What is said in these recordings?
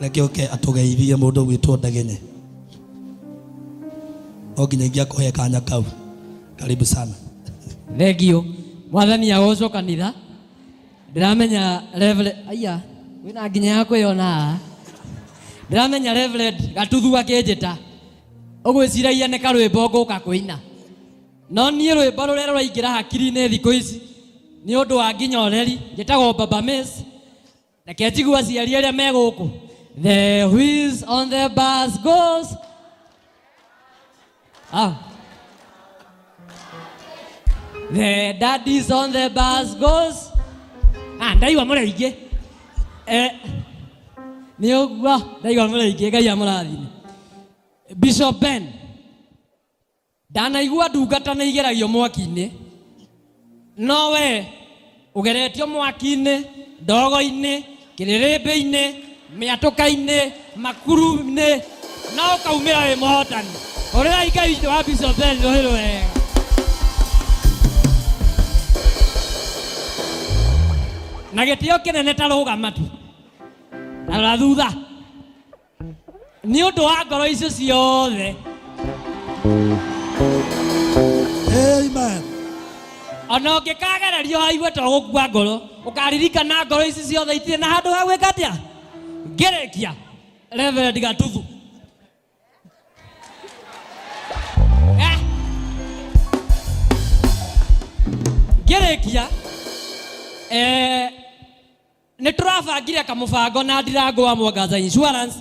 Reke oke atũgeithie mũndũ ũgwĩtwo Ndegenye. No nginya ingĩakũhe kanya kau. Karibu sana. Thengio. Mwathani agocwo kanitha. Ndĩramenya Reverend, aya, wĩna nginya ya kwĩyona haha. Ndĩramenya Reverend Gatuthu akĩnjĩta. Ũgwĩciragia nĩ karwĩmbo ngũka kũina. No niĩ rwĩmbo rũrĩa rũraingĩra hakiri-inĩ thikũ ici nĩ ũndũ wa nginya ũreri. Njĩtagwo Baba Miss. Reke njigue aciari arĩa me gũkũ. The wheels on the bus goes. Ah. The daddies on the bus goes. Ah, ndaigua mũrĩ aingĩ. Eh, nĩ ũguo ndaigua mũrĩ aingĩ. Ngai amũrathime. Bishop Ben. Ndanaigua ndungata nĩ igeragio mwaki-inĩ, no we ũgeretio mwaki-inĩ, ndogo-inĩ, kĩrĩrĩmbĩ-inĩ, mĩatũka-inĩ, makuru-inĩ, no ũkaumĩra wĩ mũhotani. Hũrĩrai Ngai witũ wa Bishop Ben rũhĩ rwega. Na gĩtĩo kĩnene ta rũgama tu na rora thutha. Nĩ ũndũ wa ngoro icio ciothe. Amen. Ona ũngĩkagererio haigue to gũkua ngoro, ũkaririkana ngoro ici ciothe itirĩ na handũ ha gwĩka atĩa. Ngĩrĩkia, Reverend Gatuthu. Eh. Ngĩrĩkia, eh, Nĩ tũrabangire kamũbango na Ndirango wa Mwangaza Insurance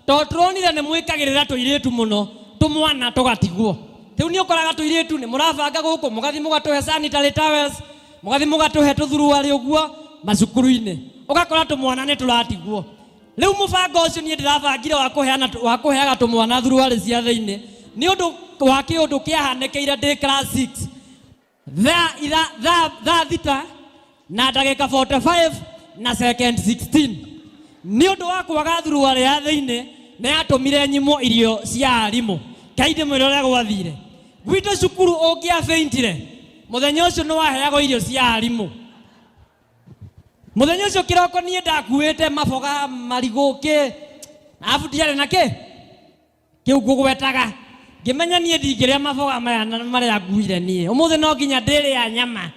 tondũ tũronire nĩ mwĩkagĩrĩra tũirĩtu mũno tũmwana tũgatigwo. Rĩu nĩ ũkoraga tũirĩtu nĩ mũrabanga gũkũ mũgathiĩ mũgatũhe sanitary towels, mũgathiĩ mũgatũhe tũthuruarĩ ũguo macukuru-inĩ. Ũgakora tũmwana nĩ tũratigwo. Rĩu mũbango ũcio niĩ ndĩrabangire wa kũheana wa kũheaga tũmwana thuruarĩ cia thĩinĩ nĩ ũndũ wa kĩũndũ kĩahanĩkĩire ndĩ class 6. Thaa itha, thaa, thaa thita na ndagĩka 45 na second 16. Nĩ ũndũ wa kwaga thuruarĩ ya thĩinĩ nĩ yatũmire nyimwo irio cia arimũ. Ngai ndĩmwĩre ũrĩa gwathire. Gwitũ cukuru ũngĩabeintire mũthenya ũcio nĩ waheagwo irio cia arimũ. Mũthenya ũcio kĩroko niĩ ndakuĩte maboga marigũ kĩ arabu ndiarĩ na kĩ Kĩu ngũgwetaga ngĩmenya niĩ ndingĩrĩa maboga maya na marĩa nguire niĩ ũmũthĩ no nginya ndĩrĩa nyama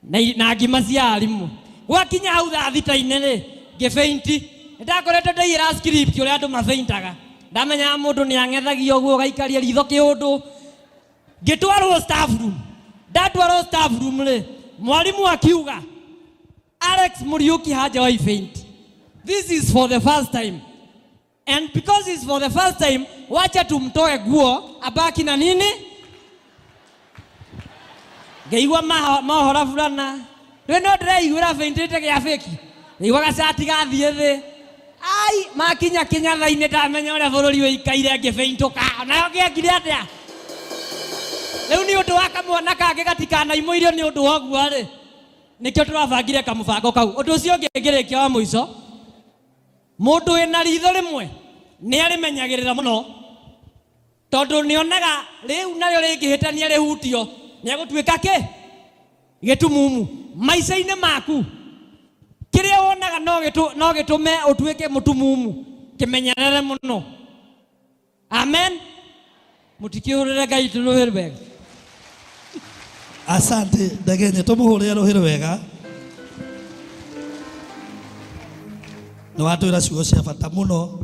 na, na ngima cia arimũ. Gwakinya hau thaa thita-inĩ rĩ, ngĩbeinti. Nĩndakoretwo ndaiyĩra script ũrĩa andũ mabeintaga. Ndamenyaga mũndũ nĩ ang'ethagia ũguo ũgaikaria ritho kĩũndũ. Ngĩtwarwo staff room. Ndatwarwo staff room rĩ, mwarimũ akiuga Alex Muriuki hajawahi faint. This is for the first time. And because it's for the first time, wacha tumtoe guo abaki na nini? Ngeigua mohoro burana. Rĩu no ndĩreiguĩra faintĩte gĩa fake. Ngeigua gacati gathiĩ thĩ. Ai, makinya kĩnyatha-inĩ ndamenya ũrĩa bũrũri ũikaire ngĩbĩintũka. Onayo ngĩekire atĩa? Rĩu nĩ ũndũ wa kamwana kangĩ gatikanaimwo irio nĩ ũndũ wa ũguo rĩ, nĩkĩo tũrabangire kamũbango kau. Ũndũ ũcio ũngĩ ngĩrĩkia wa mũico, Mũndũ wĩna ritho rĩmwe nĩ arĩmenyagĩrĩra mũno tondũ nĩ onaga rĩu narĩo rĩngĩhĩtania rĩhutio nĩ egũtuĩka kĩ gĩtumumu. Maica-inĩ maku kĩrĩa wonaga no gĩtũme ũtuĩke mũtumumu, kĩmenyerere mũno. Amen. Mũtikĩhũrĩre Ngai rũhĩ wega. Asante Ndegenye, tũmũhũrĩre rũhĩ rwega. Nĩ watwĩra ciugo cia bata mũno.